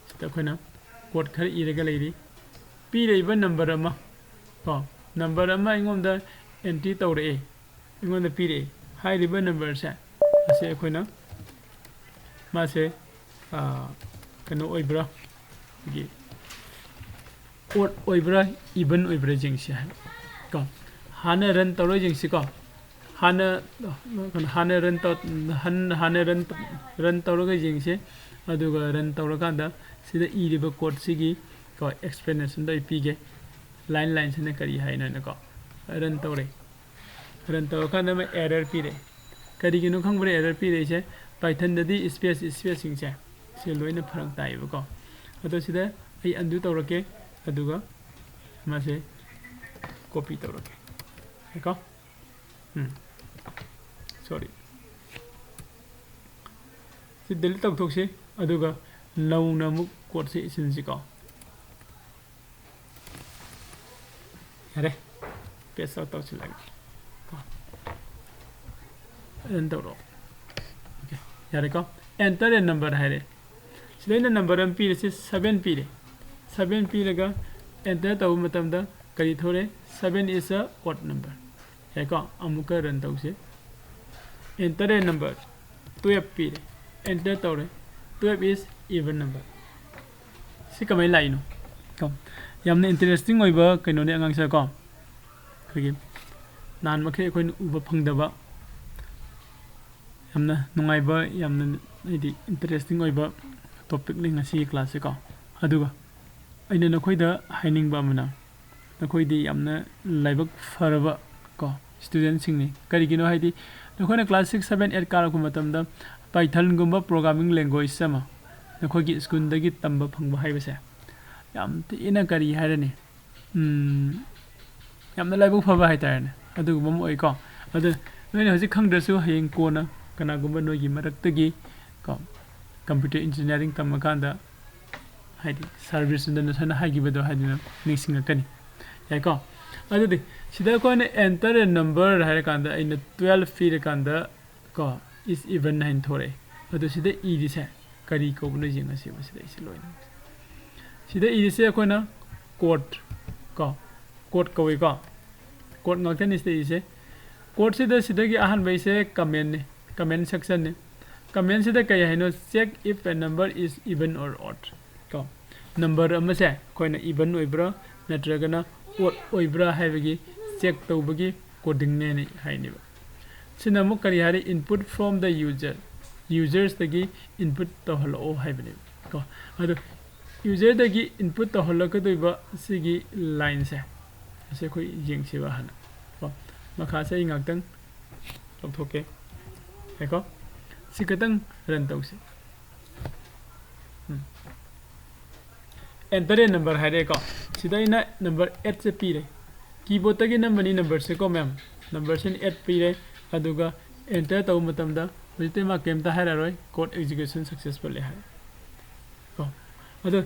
ꯁꯤꯗ ꯑꯩꯈꯣꯏꯅ code ꯈꯔ ꯏꯔꯒ ꯂꯩꯔꯤ꯫ ꯄꯤꯔꯛꯏꯕ number ꯑꯃ ꯀꯣ, number ꯑꯃ ꯑꯩꯉꯣꯟꯗ entry ꯇꯧꯔꯛꯑꯦ, ꯑꯩꯉꯣꯟꯗ ꯄꯤꯔꯛꯑꯦ꯫ ꯍꯥꯏꯔꯤꯕ numberꯁꯦ ꯑꯁꯤ ꯑꯩꯈꯣꯏꯅ ꯃꯥꯁꯦ, ꯑꯥ, ꯀꯩꯅꯣ ꯑꯣꯏꯕ꯭ꯔꯥ, ꯑꯩꯈꯣꯏꯒꯤ odd ꯑꯣꯏꯕ꯭ꯔꯥ, even ꯑꯣꯏꯕ꯭ꯔꯥ ꯌꯦꯡꯁꯤ ꯍꯥꯏꯕ ꯀꯣ꯫ ꯍꯥꯟꯅ run ꯇꯧꯔ ꯌꯦꯡꯁꯤꯀꯣ꯫ ꯍꯥꯟꯅ, ꯍꯥꯟꯅ run ꯇꯧ-, ꯍꯟ-, ꯍꯥꯟꯅ run, run ꯇꯧꯔꯒ ꯌꯦꯡꯁꯤ꯫ ꯑꯗꯨꯒ run ꯇꯧꯔꯀꯥꯟꯗ ꯁꯤꯗ ꯏꯔꯤꯕ codeꯁꯤꯒꯤ ꯀꯣ explanationꯗꯣ ꯑꯩ ꯄꯤꯒꯦ꯫ Line lineꯁꯤꯅ ꯀꯔꯤ ꯍꯥꯏꯅꯣꯅꯀꯣ꯫ Run ꯇꯧꯔꯦ꯫ Run ꯇꯧꯔꯀꯥꯟꯗ ꯑꯃ error ꯄꯤꯔꯦ꯫ ꯀꯔꯤꯒꯤꯅꯣ ꯈꯪꯕ꯭ꯔꯥ error ꯄꯤꯔꯛꯏꯁꯦ? Pythonꯗꯗꯤ space, spaceꯁꯤꯡꯁꯦ ꯁꯤ ꯂꯣꯏꯅ ꯐꯔꯛ ꯇꯥꯏꯌꯦꯕꯀꯣ꯫ ꯑꯗꯣ ꯁꯤꯗ ꯑꯩ undo ꯇꯧꯔꯛꯀꯦ, ꯑꯗꯨꯒ ꯃꯥꯁꯦ copy ꯇꯧꯔꯒꯦ꯫ ꯌꯥꯏꯀꯣ? ꯎꯝ, sorry, ꯁꯤ delete ꯇꯧꯊꯣꯛꯁꯤ꯫ ꯑꯗꯨꯒ ꯅꯧꯅ ꯑꯃꯨꯛ code ꯁꯤ ꯏꯁꯤꯟꯁꯤꯀꯣ꯫ ꯌꯥꯔꯦ, paste out ꯇꯧꯁꯤꯜꯂꯒꯦ ꯀꯣ꯫ Run ꯇꯧꯔꯣ꯫ Okay, ꯌꯥꯔꯦꯀꯣ? Enter a number ꯍꯥꯏꯔꯦ꯫ ꯁꯤꯗ ꯑꯩꯅ number ꯑꯃ ꯄꯤꯔꯦ, ꯁꯤ seven ꯄꯤꯔꯦ꯫ Seven ꯄꯤꯔꯒ enter ꯇꯧꯕ ꯃꯇꯝꯗ ꯀꯔꯤ ꯊꯣꯔꯛꯑꯦ? Seven is a odd number꯫ ꯌꯥꯏꯀꯣ? ꯑꯃꯨꯛꯀ run ꯇꯧꯁꯤ꯫ Enter a number, twelve ꯄꯤꯔꯦ꯫ Enter ꯇꯧꯔꯦ꯫ Twelve is even number꯫ ꯁꯤ ꯀꯃꯥꯏꯅ ꯂꯥꯛꯏꯅꯣ? ꯀꯣ, ꯌꯥꯝꯅ interesting ꯑꯣꯏꯕ ꯀꯩꯅꯣꯅꯦ ꯑꯉꯥꯡꯁꯦ ꯀꯣ꯫ ꯑꯩꯈꯣꯏꯒꯤ ꯅꯍꯥꯟ ꯃꯈꯩ ꯑꯩꯈꯣꯏꯅ ꯎꯕ ꯐꯪꯗꯕ, ꯌꯥꯝꯅ ꯅꯨꯡꯉꯥꯏꯕ, ꯌꯥꯝꯅ ꯍꯥꯏꯗꯤ interesting ꯑꯣꯏꯕ topicꯅꯤ ꯉꯁꯤꯒꯤ classꯁꯦ ꯀꯣ꯫ ꯑꯗꯨꯒ ꯑꯩꯅ ꯅꯈꯣꯏꯗ ꯍꯥꯏꯅꯤꯡꯕ ꯑꯃꯅ, ꯅꯈꯣꯏꯗꯤ ꯌꯥꯝꯅ ꯂꯥꯏꯕꯛ ꯐꯔꯕ ꯀꯣ studentꯁꯤꯡꯅꯤ꯫ ꯀꯔꯤꯒꯤꯅꯣ ꯍꯥꯏꯗꯤ ꯅꯈꯣꯏꯅ class six, seven, eight ꯀꯥꯔꯛꯄ ꯃꯇꯝꯗ Pythonꯒꯨꯝꯕ programming language ꯑꯃ ꯅꯈꯣꯏꯒꯤ ꯁ꯭ꯀꯨꯜꯗꯒꯤ ꯇꯝꯕ ꯐꯪꯕ ꯍꯥꯏꯕꯁꯦ ꯌꯥꯝ ꯊꯤꯅ ꯀꯔꯤ ꯍꯥꯏꯔꯅꯤ, ꯎꯝ, ꯌꯥꯝꯅ ꯂꯥꯏꯕꯛ ꯐꯕ ꯍꯥꯏꯇꯥꯔꯦꯅꯦ, ꯑꯗꯨꯒꯨꯝꯕ ꯑꯃ ꯑꯣꯏꯀꯣ꯫ ꯑꯗꯨ ꯅꯣꯏꯅ ꯍꯧꯖꯤꯛ ꯈꯪꯗ꯭ꯔꯁꯨ ꯍꯌꯦꯡ ꯀꯣꯟꯅ ꯀꯅꯥꯒꯨꯝꯕ ꯅꯣꯏꯒꯤ ꯃꯔꯛꯇꯒꯤ ꯀꯣ computer engineering ꯇꯝꯃꯀꯥꯟꯗ ꯍꯥꯏꯗꯤ ꯁꯥꯔ ꯕꯤꯔꯆꯟꯗ꯭ꯔꯅ ꯁꯨꯃꯥꯏꯅ ꯍꯥꯏꯈꯤꯕꯗꯣ ꯍꯥꯏꯗꯨꯅ ꯅꯤꯡꯁꯤꯡꯉꯛꯀꯅꯤ꯫ ꯌꯥꯏꯀꯣ? ꯑꯗꯨꯗꯤ ꯁꯤꯗ ꯑꯩꯈꯣꯏꯅ enter a number ꯍꯥꯏꯔꯀꯥꯟꯗ ꯑꯩꯅ twelve ꯄꯤꯔꯀꯥꯟꯗ ꯀꯣ is even ꯍꯥꯏꯅ ꯊꯣꯔꯛꯑꯦ꯫ ꯑꯗꯣ ꯁꯤꯗ ꯏꯔꯤꯁꯦ ꯀꯔꯤ ꯀꯧꯕꯅꯣ ꯌꯦꯡꯉꯁꯦꯕ꯫ ꯁꯤꯗ ꯏꯁꯦ ꯂꯣꯏꯅ, ꯁꯤꯗ ꯏꯔꯤꯁꯦ ꯑꯩꯈꯣꯏꯅ code ꯀꯣ, code ꯀꯧꯏꯀꯣ꯫ Code ꯉꯥꯛꯇꯅꯤ ꯁꯤꯗ ꯏꯔꯤꯁꯦ꯫ Codeꯁꯤꯗ ꯁꯤꯗꯒꯤ ꯑꯍꯥꯟꯕꯩꯁꯦ commentꯅꯤ, comment sectionꯅꯤ꯫ Commentꯁꯤꯗ ꯀꯩ ꯍꯥꯏꯅꯣ? Check if a number is even or odd ꯀꯣ꯫ Number ꯑꯃꯁꯦ ꯑꯩꯈꯣꯏꯅ even ꯑꯣꯏꯕ꯭ꯔꯥ ꯅꯠꯇ꯭ꯔꯒꯅ odd ꯑꯣꯏꯕ꯭ꯔꯥ ꯍꯥꯏꯕꯒꯤ check ꯇꯧꯕꯒꯤ codingꯅꯦꯅ ꯍꯥꯏꯅꯦꯕ꯫ ꯁꯤꯅ ꯑꯃꯨꯛ ꯀꯔꯤ ꯍꯥꯏꯔꯤ? Input from the user, usersꯇꯒꯤ input ꯇꯧꯍꯜꯂꯛꯑꯣ ꯍꯥꯏꯕꯅꯦꯕ ꯀꯣ꯫ ꯑꯗꯣ userꯗꯒꯤ input ꯇꯧꯍꯜꯂꯛꯀꯗꯣꯏꯕ ꯁꯤꯒꯤ lineꯁꯦ, ꯑꯁꯤ ꯑꯩꯈꯣꯏ ꯌꯦꯡꯁꯦꯕ ꯍꯥꯟꯅ ꯀꯣ꯫ ꯃꯈꯥꯁꯦ ꯑꯩ ꯉꯥꯛꯇꯪ ꯂꯧꯊꯣꯛꯀꯦ꯫ ꯉꯥꯏꯈꯣ, ꯁꯤ ꯈꯤꯇꯪ run ꯇꯧꯁꯤ꯫ ꯎꯝ꯫ Enter a number ꯍꯥꯏꯔꯛꯑꯦꯀꯣ꯫ ꯁꯤꯗ ꯑꯩꯅ number eightꯁꯦ ꯄꯤꯔꯦ꯫ ꯀꯤꯕꯣꯔꯗꯇꯒꯤ ꯅꯝꯕꯅꯤ ꯅꯝꯕꯔꯁꯦꯀꯣ ꯃꯦꯝ꯫ ꯅꯝꯕꯔꯁꯤꯅ ꯑꯦꯠ ꯄꯤꯔꯦ, ꯑꯗꯨꯒ ꯑꯦꯟꯇꯔ ꯇꯧꯕ ꯃꯇꯝꯗ ꯍꯧꯖꯤꯛꯇꯤ ꯃꯥ ꯀꯩꯝꯇ ꯍꯥꯏꯔꯔꯣꯏ, ꯀꯣꯗ ꯑꯦꯛꯖꯤꯀ꯭ꯌꯨꯁꯟ ꯁꯛꯁꯦꯁꯐꯨꯜ ꯍꯥꯏ ꯀꯣ꯫ ꯑꯗꯣ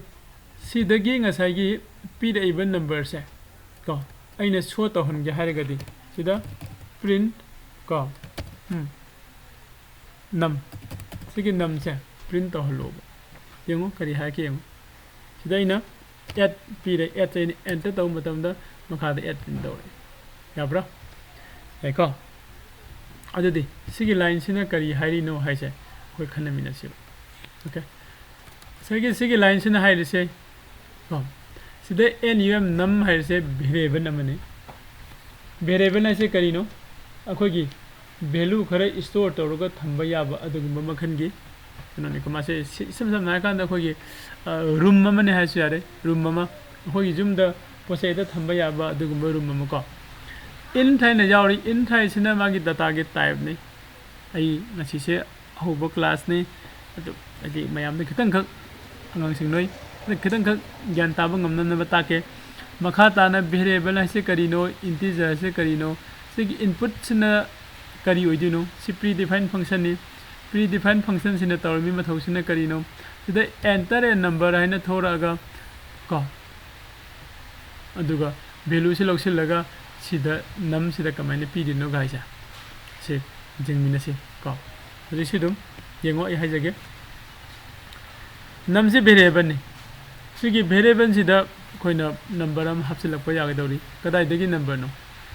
ꯁꯤꯗꯒꯤ ꯉꯁꯥꯏꯒꯤ ꯄꯤꯔꯛꯏꯕ ꯅꯝꯕꯔꯁꯦ ꯀꯣ, ꯑꯩꯅ ꯁꯣ ꯇꯧꯍꯟꯒꯦ ꯍꯥꯏꯔꯒꯗꯤ ꯁꯤꯗ ꯄ꯭ꯔꯤꯟ ꯀꯣ, ꯎꯝ, ꯅꯝ, ꯁꯤꯒꯤ ꯅꯝꯁꯦ ꯄ꯭ꯔꯤꯟ ꯇꯧꯍꯜꯂꯣꯕ꯫ ꯌꯦꯡꯉꯣ ꯀꯔꯤ ꯍꯥꯏꯔꯛꯀꯦ ꯌꯦꯡꯉꯣ꯫ ꯁꯤꯗ ꯑꯩꯅ ꯑꯦꯠ ꯄꯤꯔꯦ, ꯑꯦꯠꯁꯦ ꯑꯩꯅ ꯑꯦꯟꯇꯔ ꯇꯧꯕ ꯃꯇꯝꯗ ꯃꯈꯥꯗ ꯑꯦꯠ ꯄ꯭ꯔꯤꯟ ꯇꯧꯔꯦ꯫ ꯌꯥꯕ꯭ꯔꯥ? ꯌꯥꯏꯀꯣ? ꯑꯗꯨꯗꯤ ꯁꯤꯒꯤ ꯂꯥꯏꯟꯁꯤꯅ ꯀꯔꯤ ꯍꯥꯏꯔꯤꯅꯣ ꯍꯥꯏꯁꯦ ꯑꯩꯈꯣꯏ ꯈꯟꯅꯃꯤꯟꯅꯁꯤꯕ꯫ ꯑꯣꯀꯦ, ꯉꯁꯥꯏꯒꯤ ꯁꯤꯒꯤ ꯂꯥꯏꯟꯁꯤꯅ ꯍꯥꯏꯔꯤꯁꯦ ꯀꯣ, ꯁꯤꯗ ꯑꯦꯟ ꯌꯨ ꯑꯦꯝ ꯅꯝ ꯍꯥꯏꯔꯤꯁꯦ ꯚꯦꯔꯤꯌꯦꯕꯜ ꯑꯃꯅꯤ꯫ ꯚꯦꯔꯤꯌꯦꯕꯜ ꯍꯥꯏꯁꯦ ꯀꯔꯤꯅꯣ? ꯑꯩꯈꯣꯏꯒꯤ ꯚꯦꯂꯨ ꯈꯔ ꯏꯁꯇꯣꯔ ꯇꯧꯔꯒ ꯊꯝꯕ ꯌꯥꯕ ꯑꯗꯨꯒꯨꯝꯕ ꯃꯈꯜꯒꯤ ꯀꯩꯅꯣꯅꯤꯀꯣ꯫ ꯃꯥꯁꯦ ꯁꯤ-, ꯏꯁꯝ ꯁꯝꯅ ꯍꯥꯏꯔꯀꯥꯟꯗ ꯑꯩꯈꯣꯏꯒꯤ, ꯑ, ꯔꯨꯝ ꯑꯃꯅꯦ ꯍꯥꯏꯔꯁꯨ ꯌꯥꯔꯦ, ꯔꯨꯝ ꯑꯃ꯫ ꯑꯩꯈꯣꯏꯒꯤ ꯌꯨꯝꯗ ꯄꯣꯠ ꯆꯩ ꯍꯦꯛꯇ ꯊꯝꯕ ꯌꯥꯕ ꯑꯗꯨꯒꯨꯝꯕ ꯔꯨꯝ ꯑꯃꯀꯣ꯫ ꯏꯟꯠ ꯍꯥꯏꯅ ꯌꯥꯎꯔꯤ꯫ ꯏꯟꯠ ꯍꯥꯏꯁꯤꯅ ꯃꯥꯒꯤ ꯗꯇꯥꯒꯤ ꯇꯥꯏꯞꯅꯤ꯫ ꯑꯩ ꯉꯁꯤꯁꯦ ꯑꯍꯧꯕ ꯀ꯭ꯂꯥꯁꯅꯤ, ꯑꯗꯨ ꯍꯥꯏꯗꯤ ꯃꯌꯥꯝꯗ ꯈꯤꯇꯪꯈꯛ ꯑꯉꯥꯡꯁꯤꯡ ꯅꯣꯏ ꯈꯤꯇꯪꯈꯛ ꯒ꯭ꯌꯥꯟ ꯇꯥꯕ ꯉꯝꯅꯅꯕ ꯇꯥꯛꯀꯦ꯫ ꯃꯈꯥ ꯇꯥꯅ ꯚꯦꯔꯤꯌꯦꯕꯜ ꯍꯥꯏꯁꯦ ꯀꯔꯤꯅꯣ, ꯏꯟꯇꯤꯖꯔ ꯍꯥꯏꯁꯦ ꯀꯔꯤꯅꯣ, ꯁꯤꯒꯤ ꯏꯟꯄꯨꯠꯁꯤꯅ ꯀꯔꯤ ꯑꯣꯏꯗꯣꯏꯅꯣ? ꯁꯤ ꯄ꯭ꯔꯤ ꯗꯤꯐꯥꯏꯟ ꯐꯪꯁꯟꯅꯤ꯫ ꯄ꯭ꯔꯤ ꯗꯤꯐꯥꯏꯟ ꯐꯪꯁꯟꯁꯤꯅ ꯇꯧꯔꯤꯕ ꯃꯊꯧꯁꯤꯅ ꯀꯔꯤꯅꯣ? ꯁꯤꯗ ꯑꯦꯟꯇꯔ ꯑꯦ ꯅꯝꯕꯔ ꯍꯥꯏꯅ ꯊꯣꯔꯛꯑꯒ ꯀꯣ, ꯑꯗꯨꯒ ꯚꯦꯂꯨꯁꯤ ꯂꯧꯁꯤꯜꯂꯒ ꯁꯤꯗ ꯅꯝꯁꯤꯗ ꯀꯃꯥꯏꯅ ꯄꯤꯗꯣꯏꯅꯣ ꯍꯥꯏꯁꯦ ꯁꯤ ꯌꯦꯡꯃꯤꯟꯅꯁꯤ ꯀꯣ꯫ ꯍꯧꯖꯤꯛꯁꯤ ꯑꯗꯨꯝ ꯌꯦꯡꯉꯣ, ꯑꯩ ꯍꯥꯏꯖꯒꯦ꯫ ꯅꯝꯁꯤ ꯚꯦꯔꯤꯌꯦꯕꯜꯅꯤ꯫ ꯁꯤꯒꯤ ꯚꯦꯔꯤꯌꯦꯕꯜꯁꯤꯗ ꯑꯩꯈꯣꯏꯅ ꯅꯝꯕꯔ ꯑꯃ ꯍꯥꯞꯆꯤꯜꯂꯛꯄ ꯌꯥꯒꯗꯧꯔꯤ꯫ ꯀꯗꯥꯏꯗꯒꯤ ꯅꯝꯕꯔꯅꯣ?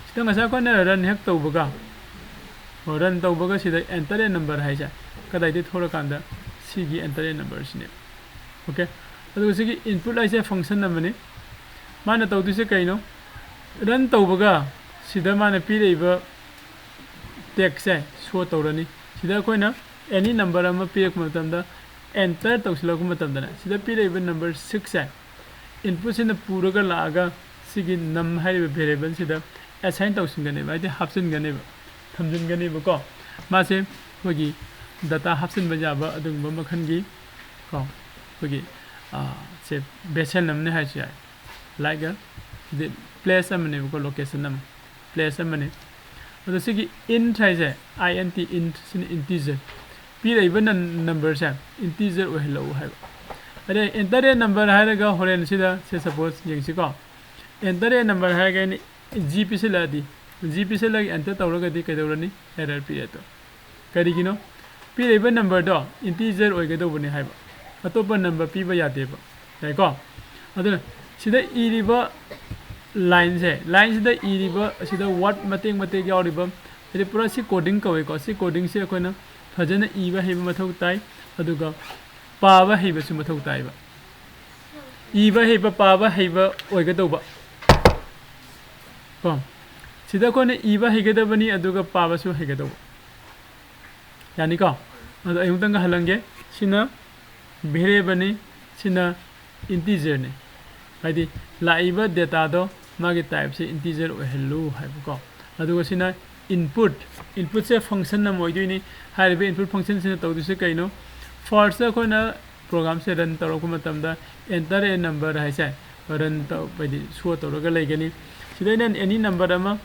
ꯁꯤꯗ ꯉꯁꯥꯏ ꯑꯩꯈꯣꯏꯅ ꯔꯟ ꯍꯦꯛ ꯇꯧꯕꯒ, ꯔꯟ ꯇꯧꯕꯒ ꯁꯤꯗ ꯑꯦꯟꯇꯔ ꯑꯦ ꯅꯝꯕꯔ ꯍꯥꯏꯁꯦ ꯀꯗꯥꯏꯗꯒꯤ ꯊꯣꯛꯂꯀꯥꯟꯗ ꯁꯤꯒꯤ ꯑꯦꯟꯇꯔ ꯑꯦ ꯅꯝꯕꯔꯁꯤꯅꯦ꯫ ꯑꯣꯀꯦ, ꯑꯗꯨꯒ ꯁꯤꯒꯤ ꯏꯟꯄꯨꯠ ꯍꯥꯏꯁꯦ ꯐꯪꯁꯟ ꯑꯃꯅꯤ꯫ ꯃꯥꯅ ꯇꯧꯗꯣꯏꯁꯦ ꯀꯩꯅꯣ? ꯔꯟ ꯇꯧꯕꯒ ꯁꯤꯗ ꯃꯥꯅ ꯄꯤꯔꯛꯏꯕ ꯇꯦꯛꯁꯁꯦ ꯁꯣ ꯇꯧꯔꯅꯤ꯫ ꯁꯤꯗ ꯑꯩꯈꯣꯏꯅ ꯑꯦꯅꯤ ꯅꯝꯕꯔ ꯑꯃ ꯄꯤꯔꯛꯄ ꯃꯇꯝꯗ ꯑꯦꯟꯇꯔ ꯇꯧꯁꯤꯜꯂꯛꯄ ꯃꯇꯝꯗꯅꯦ, ꯁꯤꯗ ꯄꯤꯔꯛꯏꯕ ꯅꯝꯕꯔ ꯁꯤꯛꯁꯁꯦ ꯏꯟꯄꯨꯠꯁꯤꯅ ꯄꯨꯔꯒ ꯂꯥꯛꯑꯒ ꯁꯤꯒꯤ ꯅꯝ ꯍꯥꯏꯔꯤꯕ ꯚꯦꯔꯤꯌꯦꯕꯜꯁꯤꯗ ꯑꯦꯁꯥꯏꯟ ꯇꯧꯁꯤꯟꯒꯅꯦꯕ, ꯍꯥꯏꯗꯤ ꯍꯥꯞꯆꯤꯟꯒꯅꯦꯕ, ꯊꯝꯖꯤꯟꯒꯅꯦꯕꯀꯣ꯫ ꯃꯥꯁꯦ ꯑꯩꯈꯣꯏꯒꯤ ꯗꯇꯥ ꯍꯥꯞꯆꯤꯟꯕ ꯌꯥꯕ ꯑꯗꯨꯒꯨꯝꯕ ꯃꯈꯜꯒꯤ ꯀꯣ, ꯑꯩꯈꯣꯏꯒꯤ, ꯑ, ꯁꯦ ꯕꯦꯁꯦꯜ ꯑꯃꯅꯦ ꯍꯥꯏꯔꯁꯨ ꯌꯥꯏ꯫ Like a place ꯑꯃꯅꯦꯕꯀꯣ, location ꯑꯃ, place ꯑꯃꯅꯦ꯫ ꯑꯗꯣ ꯁꯤꯒꯤ int ꯍꯥꯏꯁꯦ, I N T, int, ꯁꯤꯅ integer꯫ ꯄꯤꯔꯛꯏꯕ number ꯁꯦ integer ꯑꯣꯏꯍꯜꯂꯛꯎ ꯍꯥꯏꯕ꯫ ꯑꯗꯩ enter a number ꯍꯥꯏꯔꯒ ꯍꯣꯔꯦꯟ ꯁꯤꯗ, ꯁꯦ suppose ꯌꯦꯡꯁꯤꯀꯣ, enter a number ꯍꯥꯏꯔꯒ ꯑꯩꯅ G ꯄꯤꯁꯤꯜꯂꯛꯑꯗꯤ, G ꯄꯤꯁꯤꯜꯂꯒ enter ꯇꯧꯔꯒꯗꯤ ꯀꯩꯗꯧꯔꯅꯤ? Error ꯄꯤꯔꯛꯑꯦ꯫ ꯀꯔꯤꯒꯤꯅꯣ? ꯄꯤꯔꯛꯏꯕ number ꯗꯣ integer ꯑꯣꯏꯒꯗꯧꯕꯅꯤ ꯍꯥꯏꯕ, ꯑꯇꯣꯞꯄ number ꯄꯤꯕ ꯌꯥꯗꯦꯕ꯫ ꯌꯥꯏꯀꯣ? ꯑꯗꯨꯅ ꯁꯤꯗ ꯏꯔꯤꯕ line ꯁꯦ, line ꯁꯤꯗ ꯏꯔꯤꯕ ꯑꯁꯤꯗ word ꯃꯇꯦꯛ ꯃꯇꯦꯛ ꯌꯥꯎꯔꯤꯕ, ꯍꯥꯏꯗꯤ ꯄꯨꯔꯥ ꯁꯤ coding ꯀꯧꯏꯀꯣ꯫ ꯁꯤ coding ꯁꯦ ꯑꯩꯈꯣꯏꯅ ꯐꯖꯅ ꯏꯕ ꯍꯩꯕ ꯃꯊꯧ ꯇꯥꯏ, ꯑꯗꯨꯒ ꯄꯥꯕ ꯍꯩꯕꯁꯨ ꯃꯊꯧ ꯇꯥꯏꯕ꯫ ꯏꯕ ꯍꯩꯕ, ꯄꯥꯕ ꯍꯩꯕ ꯑꯣꯏꯒꯗꯧꯕ ꯀꯣ꯫ ꯁꯤꯗ ꯑꯩꯈꯣꯏꯅ ꯏꯕ ꯍꯩꯒꯗꯕꯅꯤ, ꯑꯗꯨꯒ ꯄꯥꯕꯁꯨ ꯍꯩꯒꯗꯧꯕ꯫ ꯌꯥꯅꯤꯀꯣ? ꯑꯗꯣ ꯑꯩ ꯑꯃꯨꯛꯇꯪꯒ ꯍꯜꯍꯟꯒꯦ꯫ ꯁꯤꯅ variable ꯅꯤ, ꯁꯤꯅ integer ꯅꯤ꯫ ꯍꯥꯏꯗꯤ ꯂꯥꯛꯏꯕ data ꯗꯣ ꯃꯥꯒꯤ type ꯁꯦ integer ꯑꯣꯏꯍꯜꯂꯨ ꯍꯥꯏꯕꯀꯣ꯫ ꯑꯗꯨꯒ ꯁꯤꯅ input, input ꯁꯦ function ꯑꯃ ꯑꯣꯏꯗꯣꯏꯅꯤ꯫ ꯍꯥꯏꯔꯤꯕ input function ꯁꯤꯅ ꯇꯧꯗꯣꯏꯁꯦ ꯀꯩꯅꯣ? First ꯇ ꯑꯩꯈꯣꯏꯅ program ꯁꯦ run ꯇꯧꯔꯛꯄ ꯃꯇꯝꯗ enter a number ꯍꯥꯏꯁꯦ run ꯇꯧ-, ꯍꯥꯏꯗꯤ show ꯇꯧꯔꯒ ꯂꯩꯒꯅꯤ꯫ ꯁꯤꯗ ꯑꯩꯅ any number ꯑꯃ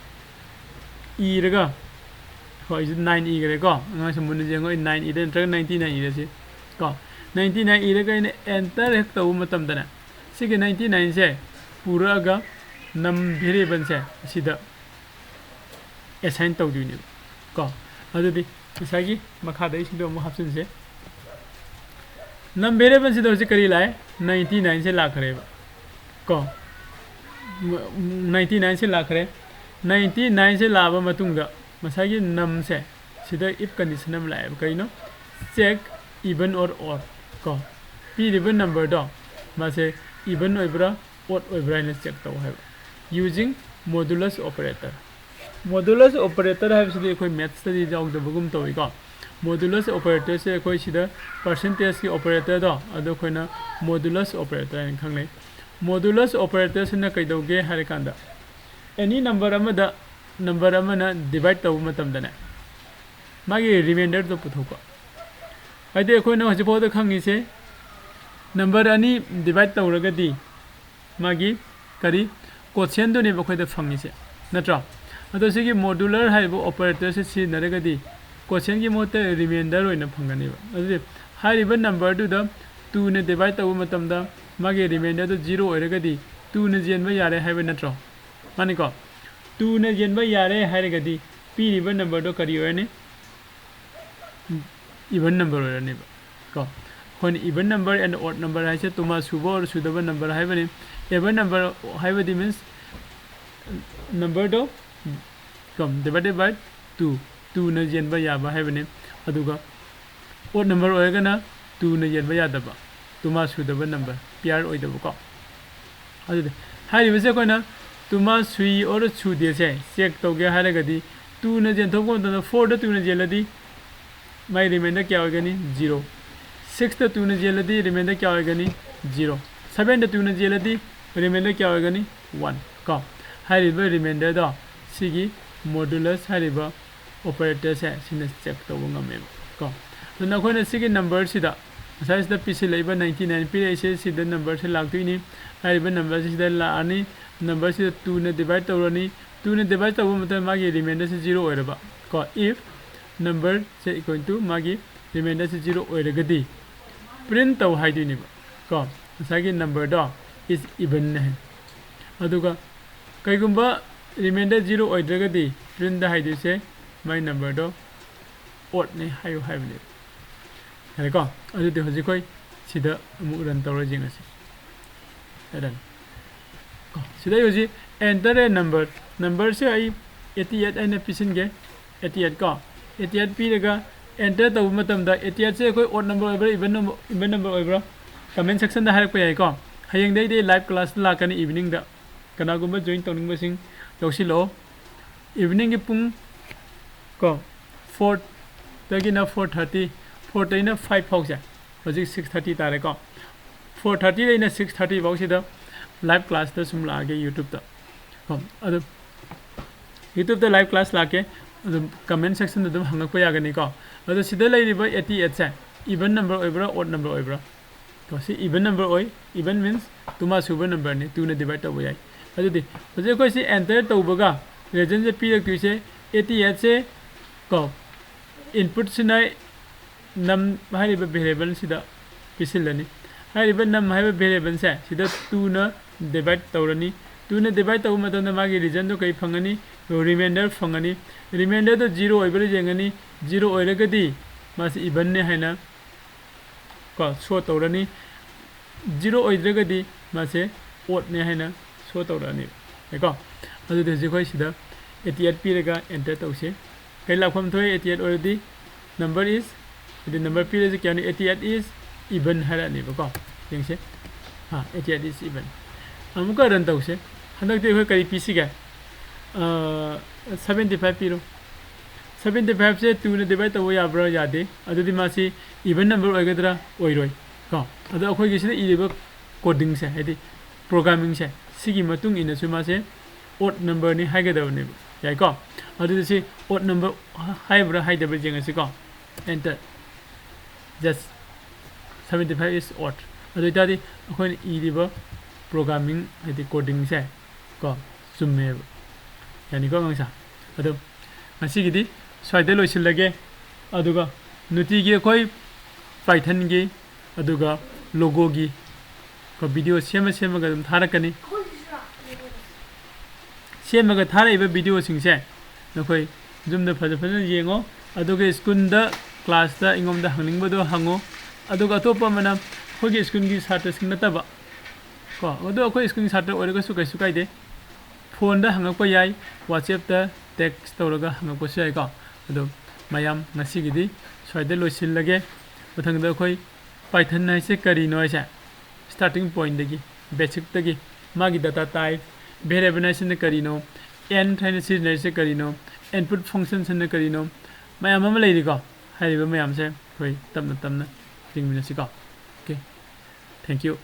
ꯏꯔꯒ, ꯍꯣꯏ, ꯑꯩꯁꯦ nine ꯏꯈ꯭ꯔꯦꯀꯣ꯫ ꯑꯉꯥꯡꯁꯦ ꯃꯨꯟꯅ ꯌꯦꯡꯉꯣ, ꯑꯩ nine ꯏꯔꯦ ꯅꯠꯇ꯭ꯔꯒ ninety nine ꯏꯔꯁꯤ ꯀꯣ꯫ Ninety nine ꯏꯔꯒ ꯑꯩꯅ enter ꯍꯦꯛ ꯇꯧꯕ ꯃꯇꯝꯗꯅꯦ, ꯁꯤꯒꯤ ninety nine ꯁꯦ ꯄꯨꯔꯛꯑꯒ num variable ꯁꯦ ꯑꯁꯤꯗ assign ꯇꯧꯗꯣꯏꯅꯦꯕ ꯀꯣ꯫ ꯑꯗꯨꯗꯤ ꯉꯁꯥꯏꯒꯤ ꯃꯈꯥꯗ ꯑꯩ ꯁꯤꯗ ꯑꯃꯨꯛ ꯍꯥꯞꯆꯤꯟꯁꯦ꯫ Num variable ꯁꯤꯗ ꯍꯧꯖꯤꯛ ꯀꯔꯤ ꯂꯥꯛꯑꯦ? Ninety nine ꯁꯦ ꯂꯥꯛꯈ꯭ꯔꯦꯕ ꯀꯣ꯫ Ninety nine ꯁꯦ ꯂꯥꯛꯈ꯭ꯔꯦ꯫ Ninety nine ꯁꯦ ꯂꯥꯛꯑꯕ ꯃꯇꯨꯡꯗ ꯉꯁꯥꯏꯒꯤ num ꯁꯦ ꯁꯤꯗ if condition ꯑꯃ ꯂꯥꯛꯑꯦꯕ꯫ ꯀꯔꯤꯅꯣ? Check even or odd ꯀꯣ꯫ ꯄꯤꯔꯤꯕ number ꯗꯣ ꯃꯥꯁꯦ even ꯑꯣꯏꯕ꯭ꯔꯥ odd ꯑꯣꯏꯕ꯭ꯔꯥ ꯍꯥꯏꯅ check ꯇꯧ ꯍꯥꯏꯕ, using modulus operator꯫ Modulus operator ꯍꯥꯏꯕꯁꯤꯗꯤ ꯑꯩꯈꯣꯏ maths ꯇꯗꯤ ꯌꯥꯎꯗꯕꯒꯨꯝ ꯇꯧꯏꯀꯣ꯫ Modulus operator ꯁꯦ ꯑꯩꯈꯣꯏ ꯁꯤꯗ percentage ꯀꯤ operator ꯗꯣ, ꯑꯗꯣ ꯑꯩꯈꯣꯏꯅ modulus operator ꯍꯥꯏꯅ ꯈꯪꯅꯩ꯫ Modulus operator ꯁꯤꯅ ꯀꯩꯗꯧꯒꯦ ꯍꯥꯏꯔꯀꯥꯟꯗ, any number ꯑꯃꯗ number ꯑꯃꯅ divide ꯇꯧꯕ ꯃꯇꯝꯗꯅꯦ, ꯃꯥꯒꯤ remainder ꯗꯣ ꯄꯨꯊꯣꯛꯄ꯫ ꯍꯥꯏꯗꯤ ꯑꯩꯈꯣꯏꯅ ꯍꯧꯖꯤꯛꯐꯥꯎꯗ ꯈꯪꯉꯤꯁꯦ, number ꯑꯅꯤ divide ꯇꯧꯔꯒꯗꯤ ꯃꯥꯒꯤ ꯀꯔꯤ, quotient ꯗꯨꯅꯦꯕ ꯑꯩꯈꯣꯏꯗ ꯐꯪꯉꯤꯁꯦ, ꯅꯠꯇ꯭ꯔꯣ? ꯑꯗꯣ ꯁꯤꯒꯤ modular ꯍꯥꯏꯔꯤꯕ operator ꯁꯦ ꯁꯤꯖꯤꯟꯅꯔꯒꯗꯤ quotient ꯀꯤ ꯃꯍꯨꯠꯇ remainder ꯑꯣꯏꯅ ꯐꯪꯒꯅꯦꯕ꯫ ꯑꯗꯨꯗꯤ ꯍꯥꯏꯔꯤꯕ number ꯗꯨꯗ two ꯅ divide ꯇꯧꯕ ꯃꯇꯝꯗ ꯃꯥꯒꯤ remainder ꯗꯨ zero ꯑꯣꯏꯔꯒꯗꯤ two ꯅ ꯌꯦꯟꯕ ꯌꯥꯔꯦ ꯍꯥꯏꯕ ꯅꯠꯇ꯭ꯔꯣ? ꯃꯥꯅꯤꯀꯣ? Two ꯅ ꯌꯦꯟꯕ ꯌꯥꯔꯦ ꯍꯥꯏꯔꯒꯗꯤ ꯄꯤꯔꯤꯕ number ꯗꯣ ꯀꯔꯤ ꯑꯣꯏꯔꯅꯤ? Even number ꯑꯣꯏꯔꯅꯦꯕ ꯀꯣ꯫ ꯑꯩꯈꯣꯏꯅ even number and odd number ꯍꯥꯏꯁꯦ ꯇꯨꯃꯥ ꯁꯨꯕ or ꯁꯨꯗꯕ number ꯍꯥꯏꯕꯅꯤ꯫ Even number ꯍꯥꯏꯕꯗꯤ means number ꯗꯣ ꯀꯣ, divided by two, two ꯅ ꯌꯦꯟꯕ ꯌꯥꯕ ꯍꯥꯏꯕꯅꯤ꯫ ꯑꯗꯨꯒ odd number ꯑꯣꯏꯔꯒꯅ two ꯅ ꯌꯦꯟꯕ ꯌꯥꯗꯕ, ꯇꯨꯃꯥ ꯁꯨꯗꯕ number, pair ꯑꯣꯏꯗꯕꯀꯣ꯫ ꯑꯗꯨꯗꯤ ꯍꯥꯏꯔꯤꯕꯁꯦ ꯑꯩꯈꯣꯏꯅ ꯇꯨꯃꯥ ꯁꯨꯏ or ꯁꯨꯗꯦꯁꯦ check ꯇꯧꯒꯦ ꯍꯥꯏꯔꯒꯗꯤ, two ꯅ ꯌꯦꯟꯊꯣꯛꯄ ꯃꯇꯝꯗ four ꯗ two ꯅ ꯌꯦꯜꯂꯗꯤ ꯃꯥꯏ remainder ꯀꯌꯥ ꯑꯣꯏꯒꯅꯤ? Zero꯫ Six ꯇ two ꯅ ꯌꯦꯜꯂꯗꯤ remainder ꯀꯌꯥ ꯑꯣꯏꯒꯅꯤ? Zero꯫ Seven ꯗ two ꯅ ꯌꯦꯜꯂꯗꯤ remainder ꯀꯌꯥ ꯑꯣꯏꯒꯅꯤ? One ꯀꯣ꯫ ꯍꯥꯏꯔꯤꯕ remainder ꯗꯣ ꯁꯤꯒꯤ modulus ꯍꯥꯏꯔꯤꯕ operator ꯁꯦ ꯁꯤꯅ check ꯇꯧꯕ ꯉꯝꯃꯦꯕ ꯀꯣ꯫ ꯑꯗꯨꯅ ꯑꯩꯈꯣꯏꯅ ꯁꯤꯒꯤ number ꯁꯤꯗ ꯉꯁꯥꯏ ꯁꯤꯗ ꯄꯤꯁꯤꯜꯂꯛꯏꯕ ninety nine ꯄꯤꯔꯛꯏꯁꯦ, ꯁꯤꯗ number ꯁꯦ ꯂꯥꯛꯇꯣꯏꯅꯤ꯫ ꯍꯥꯏꯔꯤꯕ number ꯁꯤꯗ ꯂꯥꯛꯑꯅꯤ, number ꯁꯤꯗ two ꯅ divide ꯇꯧꯔꯅꯤ, two ꯅ divide ꯇꯧꯕ ꯃꯇꯝꯗ ꯃꯥꯒꯤ remainder ꯁꯦ zero ꯑꯣꯏꯔꯕ ꯀꯣ꯫ If number say equal to ꯃꯥꯒꯤ remainder ꯁꯦ zero ꯑꯣꯏꯔꯒꯗꯤ print ꯇꯧ ꯍꯥꯏꯗꯣꯏꯅꯦꯕ ꯀꯣ꯫ ꯉꯁꯥꯏꯒꯤ number ꯗꯣ is even ꯅꯦ ꯍꯥꯏ꯫ ꯑꯗꯨꯒ ꯀꯩꯒꯨꯝꯕ remainder zero ꯑꯣꯏꯗ꯭ꯔꯒꯗꯤ print the ꯍꯥꯏꯗꯣꯏꯁꯦ my number ꯗꯣ odd ꯅꯦ ꯍꯥꯏꯌꯨ ꯍꯥꯏꯕꯅꯦꯕ꯫ ꯌꯥꯔꯦꯀꯣ? ꯑꯗꯨꯗꯤ ꯍꯧꯖꯤꯛ ꯑꯩꯈꯣꯏ ꯁꯤꯗ ꯑꯃꯨꯛ run ꯇꯧꯔ ꯌꯦꯡꯉꯁꯤ꯫ Run꯫ ꯀꯣ, ꯁꯤꯗ ꯑꯩ ꯍꯧꯖꯤꯛ enter a number, number ꯁꯦ ꯑꯩ eighty eight ꯑꯩꯅ ꯄꯤꯁꯤꯟꯒꯦ꯫ Eighty eight ꯀꯣ, eighty eight ꯄꯤꯔꯒ enter ꯇꯧꯕ ꯃꯇꯝꯗ eighty eight ꯁꯦ ꯑꯩꯈꯣꯏ odd number ꯑꯣꯏꯕ꯭ꯔꯥ, even number, even number ꯑꯣꯏꯕ꯭ꯔꯥ? Comment section ꯗ ꯍꯥꯏꯔꯛꯄ ꯌꯥꯏꯀꯣ꯫ ꯍꯌꯦꯡꯗꯩꯗꯤ live class ꯂꯥꯛꯀꯅꯤ evening ꯗ꯫ ꯀꯅꯥꯒꯨꯝꯕ join ꯇꯧꯅꯤꯡꯕꯁꯤꯡ ꯌꯥꯎꯁꯤꯜꯂꯛꯑꯣ꯫ Evening ꯒꯤ ꯄꯨꯡ ꯀꯣ, four ꯗꯒꯤꯅ four thirty, four ꯗꯒꯤꯅ five ꯐꯥꯎꯁꯦ, ꯍꯧꯖꯤꯛ six thirty ꯇꯥꯔꯦꯀꯣ꯫ Four thirty ꯗꯩꯅ six thirty ꯐꯥꯎꯁꯤꯗ live class ꯇ ꯁꯨꯝ ꯂꯥꯛꯑꯒꯦ YouTube ꯇ ꯀꯣ꯫ ꯑꯗꯨ YouTube ꯇ live class ꯂꯥꯛꯀꯦ꯫ ꯑꯗꯨꯝ comment section ꯗ ꯑꯗꯨꯝ ꯍꯪꯉꯛꯄ ꯌꯥꯒꯅꯤꯀꯣ꯫ ꯑꯗꯣ ꯁꯤꯗ ꯂꯩꯔꯤꯕ eighty eight ꯁꯦ even number ꯑꯣꯏꯕ꯭ꯔꯥ, odd number ꯑꯣꯏꯕ꯭ꯔꯥ? ꯀꯣ, ꯁꯤ even number ꯑꯣꯏ꯫ Even means ꯇꯨꯃꯥ ꯁꯨꯕ number ꯅꯤ, two ꯅ divide ꯇꯧꯕ ꯌꯥꯏ꯫ ꯑꯗꯨꯗꯤ ꯍꯧꯖꯤꯛ ꯑꯩꯈꯣꯏ ꯁꯤ enter ꯇꯧꯕꯒ resultꯁꯦ ꯄꯤꯔꯛꯇꯣꯏꯁꯦ eighty eightꯁꯦ ꯀꯣ inputꯁꯤꯅ num ꯍꯥꯏꯔꯤꯕ variableꯁꯤꯗ ꯄꯤꯁꯤꯜꯂꯅꯤ꯫ ꯍꯥꯏꯔꯤꯕ num ꯍꯥꯏꯕ variableꯁꯦ ꯁꯤꯗ twoꯅ divide ꯇꯧꯔꯅꯤ꯫ Twoꯅ divide ꯇꯧꯕ ꯃꯇꯝꯗ ꯃꯥꯒꯤ resultꯗꯣ ꯀꯔꯤ ꯐꯪꯒꯅꯤ? Remainder ꯐꯪꯒꯅꯤ꯫ Remainderꯗꯣ zero ꯑꯣꯏꯕ꯭ꯔꯥ ꯌꯦꯡꯒꯅꯤ꯫ Zero ꯑꯣꯏꯔꯒꯗꯤ ꯃꯥꯁꯤ evenꯅꯦ ꯍꯥꯏꯅ ꯀꯣ show ꯇꯧꯔꯅꯤ꯫ Zero ꯑꯣꯏꯗ꯭ꯔꯒꯗꯤ ꯃꯥꯁꯦ oddꯅꯦ ꯍꯥꯏꯅ show ꯇꯧꯔꯛꯑꯅꯤ꯫ ꯌꯥꯏꯀꯣ? ꯑꯗꯨꯗꯤ ꯍꯧꯖꯤꯛ ꯑꯩꯈꯣꯏ ꯁꯤꯗ eighty eight ꯄꯤꯔꯒ enter ꯇꯧꯁꯦ꯫ ꯀꯔꯤ ꯂꯥꯛꯐꯝ ꯊꯣꯛꯏ? Eighty eight ꯑꯣꯏꯔꯗꯤ number is, ꯑꯗꯨ number ꯄꯤꯔꯤꯁꯦ ꯀꯌꯥꯅꯤ? Eighty eight is even ꯍꯥꯏꯔꯛꯑꯅꯦꯕꯀꯣ꯫ ꯌꯦꯡꯁꯦ꯫ ꯑꯥ, eighty eight is even꯫ ꯑꯃꯨꯛꯀ run ꯇꯧꯁꯦ꯫ ꯍꯟꯗꯛꯇꯤ ꯑꯩꯈꯣꯏ ꯀꯔꯤ ꯄꯤꯁꯤꯒꯦ? ꯑꯥ, seventy five ꯄꯤꯔꯣ꯫ Seventy fiveꯁꯦ twoꯅ divide ꯇꯧꯕ ꯌꯥꯕ꯭ꯔꯥ? ꯌꯥꯗꯦ꯫ ꯑꯗꯨꯗꯤ ꯃꯥꯁꯤ even number ꯑꯣꯏꯒꯗ꯭ꯔꯥ? ꯑꯣꯏꯔꯣꯏ꯫ ꯀꯣ? ꯑꯗꯣ ꯑꯩꯈꯣꯏꯒꯤ ꯁꯤꯗ ꯏꯔꯤꯕ codingꯁꯦ, ꯍꯥꯏꯗꯤ programmingꯁꯦ, ꯁꯤꯒꯤ ꯃꯇꯨꯡ ꯏꯟꯅꯁꯨ ꯃꯥꯁꯦ odd numberꯅꯤ ꯍꯥꯏꯒꯗꯕꯅꯦꯕ꯫ ꯌꯥꯏꯀꯣ? ꯑꯗꯨꯗꯤ ꯁꯤ odd number ꯍꯥꯏꯕ꯭ꯔꯥ ꯍꯥꯏꯗꯕ꯭ꯔꯥ ꯌꯦꯡꯉꯁꯤꯀꯣ꯫ Enter꯫ Just seventy five is odd꯫ ꯑꯗꯨ ꯑꯣꯏꯇꯥꯔꯗꯤ ꯑꯩꯈꯣꯏꯅ ꯏꯔꯤꯕ programming, ꯍꯥꯏꯗꯤ codingꯁꯦ ꯀꯣ, ꯆꯨꯝꯃꯦꯕ꯫ ꯌꯥꯅꯤꯀꯣ, ꯑꯉꯥꯡꯁꯥ? ꯑꯗꯣ ꯉꯁꯤꯒꯤꯗꯤ ꯁ꯭ꯋꯥꯏꯗ ꯂꯣꯏꯁꯤꯜꯂꯒꯦ꯫ ꯑꯗꯨꯒ ꯅꯨꯡꯇꯤꯒꯤ ꯑꯩꯈꯣꯏ Pythonꯒꯤ ꯑꯗꯨꯒ logoꯒꯤ ꯀꯣ video ꯁꯦꯝꯃ ꯁꯦꯝꯃꯒ ꯑꯗꯨꯝ ꯊꯥꯔꯛꯀꯅꯤ꯫ ꯁꯦꯝꯃꯒ ꯊꯥꯔꯛꯏꯕ videoꯁꯤꯡꯁꯦ ꯅꯈꯣꯏ ꯌꯨꯝꯗ ꯐꯖ ꯐꯖꯅ ꯌꯦꯡꯉꯣ꯫ ꯑꯗꯨꯒ schoolꯗ, classꯇ ꯑꯩꯉꯣꯟꯗ ꯍꯪꯅꯤꯡꯕꯗꯣ ꯍꯪꯉꯣ꯫ ꯑꯗꯨꯒ ꯑꯇꯣꯞꯄ ꯑꯃꯅ, ꯑꯩꯈꯣꯏꯒꯤ schoolꯒꯤ ꯁꯥꯇ꯭ꯔꯁꯤꯡ ꯅꯠꯇꯕ ꯀꯣ, ꯑꯗꯣ ꯑꯩꯈꯣꯏ schoolꯒꯤ ꯁꯥꯇ꯭ꯔ ꯑꯣꯏꯔꯒꯁꯨ ꯀꯩꯁꯨ ꯀꯥꯏꯗꯦ, phoneꯗ ꯍꯪꯉꯛꯄ ꯌꯥꯏ, WhatsAppꯇ text ꯇꯧꯔꯒ ꯍꯪꯉꯛꯄꯁꯨ ꯌꯥꯏꯀꯣ꯫ ꯑꯗꯣ ꯃꯌꯥꯝ, ꯉꯁꯤꯒꯤꯗꯤ ꯁ꯭ꯋꯥꯏꯗ ꯂꯣꯏꯁꯤꯜꯂꯒꯦ꯫ ꯃꯊꯪꯗ ꯑꯩꯈꯣꯏ Python ꯍꯥꯏꯁꯦ ꯀꯔꯤꯅꯣ ꯍꯥꯏꯁꯦ starting pointꯗꯒꯤ, basicꯇꯒꯤ, ꯃꯥꯒꯤ data type, variable ꯍꯥꯏꯁꯤꯅ ꯀꯔꯤꯅꯣ, int ꯍꯥꯏꯅ ꯁꯤꯖꯤꯟꯅꯔꯤꯁꯦ ꯀꯔꯤꯅꯣ, input functions ꯍꯥꯏꯅ ꯀꯔꯤꯅꯣ, ꯃꯌꯥꯝ ꯑꯃ ꯂꯩꯔꯤꯀꯣ꯫ ꯍꯥꯏꯔꯤꯕ ꯃꯌꯥꯝꯁꯦ ꯑꯩꯈꯣꯏ ꯇꯞꯅ ꯇꯞꯅ ꯌꯦꯡꯃꯤꯟꯅꯁꯤꯀꯣ꯫ Okay, thank you꯫